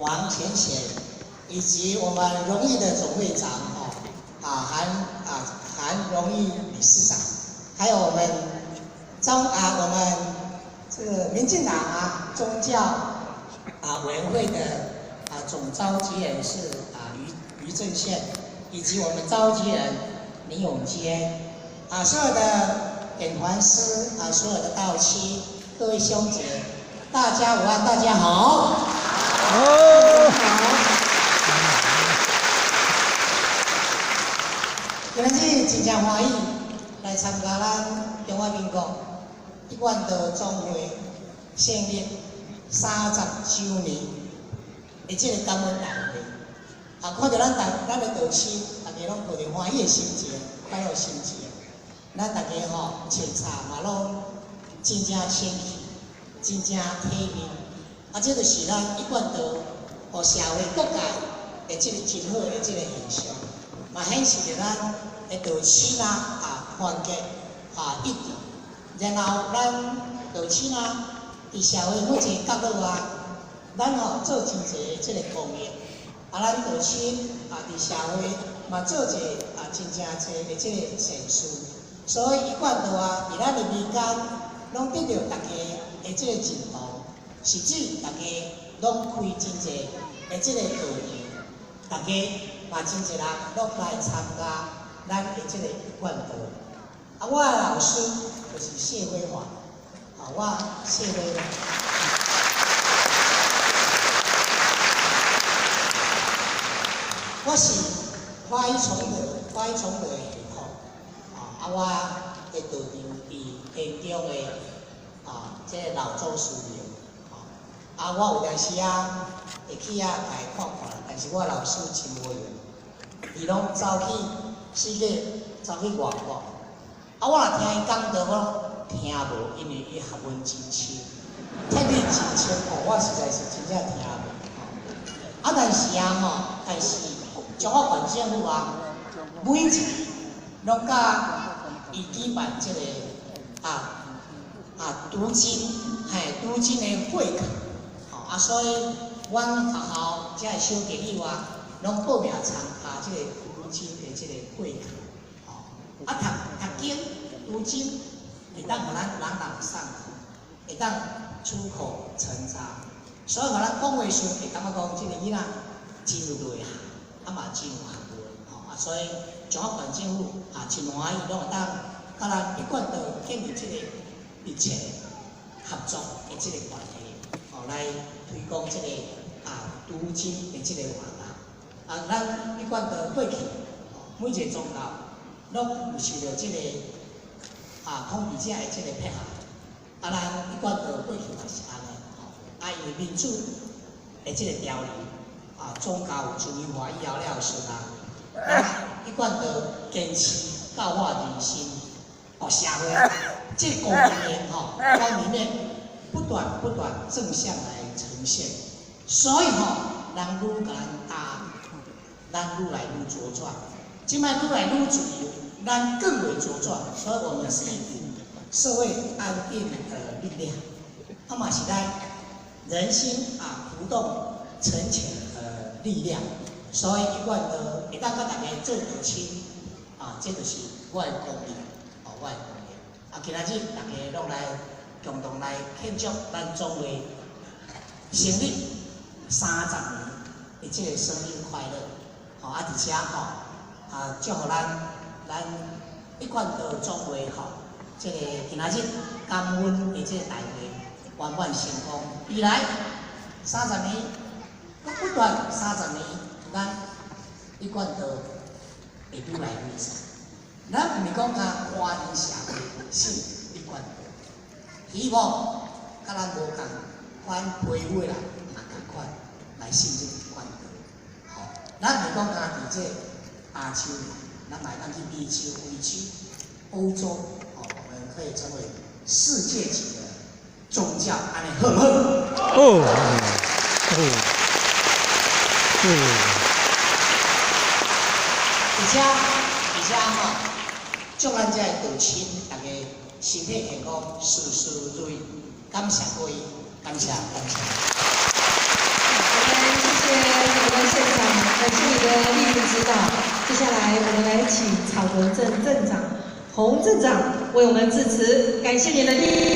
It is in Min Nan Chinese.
王浅浅，以及我們榮譽的總會長哦，韓榮譽理事長，還有我們張啊我們這個民進黨啊宗教啊委員會的啊總召集人是啊余正憲，以及我們召集人林永堅，啊所有的點傳師啊，所有的道親，各位兄姐，大家午安，大家好。好。好。今日真正歡喜來參加咱中華民國一貫道總會成立30週年的這個感恩大會。啊，看著咱大咱的導師，大家攏抱著歡喜的心情、快樂心情。咱大家吼穿插嘛攏真正清氣，真正體面。啊，這就是咱一貫道予社會各界的這個真好的這個現象，嘛顯示著咱的道親啊啊團結啊一致。然後咱道親啊，佇社會每一個角落啊，咱吼做真濟這個公益。啊，咱道親啊，佇社會嘛做者啊真正濟的這個善事。所以一貫道啊，佇咱的民間，攏得著大家的這個認同，甚至大家攏開真濟的這個道場，大家嘛真濟人攏來參加咱的這個一貫道。啊，我的老師就是謝輝華，啊，我謝輝華。我是華語崇德，華語崇德的系統，啊，我的道場佇田中的啊，這個老祖師廟，啊，我有當時啊會去遐共伊看看，但是我老師真無閒，伊攏走去世界，走去外國。啊，我若聽伊講道，我聽無，因為伊學問真深，聽得真清楚，我實在是真正聽無。啊，但是啊吼，但是彰化縣政府啊，每一年攏佮伊舉辦這個讀經，嘿，讀經的會課，吼啊，所以阮學校遮的小朋友啊，攏報名參加這個讀經的這個會課，吼啊，讀經讀經會當予咱朗朗上口，會當出口成章，所以予咱講話時會感覺講這個囡仔真有內涵，啊嘛真有學問，吼啊，所以彰化縣政府啊真歡喜，攏會當佮咱一貫道建立這個密切合作的這個關係，吼來推廣這個啊讀經的這個活動。啊，咱一貫道過去每一個宗教攏有受著這個啊統治者的這個迫害，啊，咱一貫道過去嘛是按呢，吼啊，因為民主的這個潮流，啊，宗教有自由化以後了時啊，咱一貫道堅持教化人心，哦，社會這個光明吼，光明面不斷不斷正向來呈現，所以吼，人愈共咱打，咱愈來愈茁壯。這擺愈來愈自由，咱更為茁壯。所以我們是一股社會安定的力量，啊嘛是咱人心啊浮動沉潛的力量。所以一貫道會當佮大家做道親，啊，這就是我的功力，哦，我的功力。啊，今仔日大家攏來共同來慶祝咱總會成立30年的這個生日快樂，吼啊，而且吼啊，祝予咱一貫道總會吼，這個今仔日感恩的這個大會圓滿成功。未來三十年，閣不斷三十年，咱一貫道會愈來愈濟。咱毋是講較華人社會信一貫道，希望佮咱無仝款皮膚的人嘛仝款來信這個一貫道。吼，咱毋是講敢佇這亞洲，咱嘛會當去美洲、非洲、歐洲，吼，我們可以成為世界級的宗教，按呢好毋好？好，好，好。而且吼，祝咱遮的道親，大家身體健康，事事如意，感謝各位，感謝感謝。請草屯鎮鎮長洪鎮長為我們致辭，感謝您的。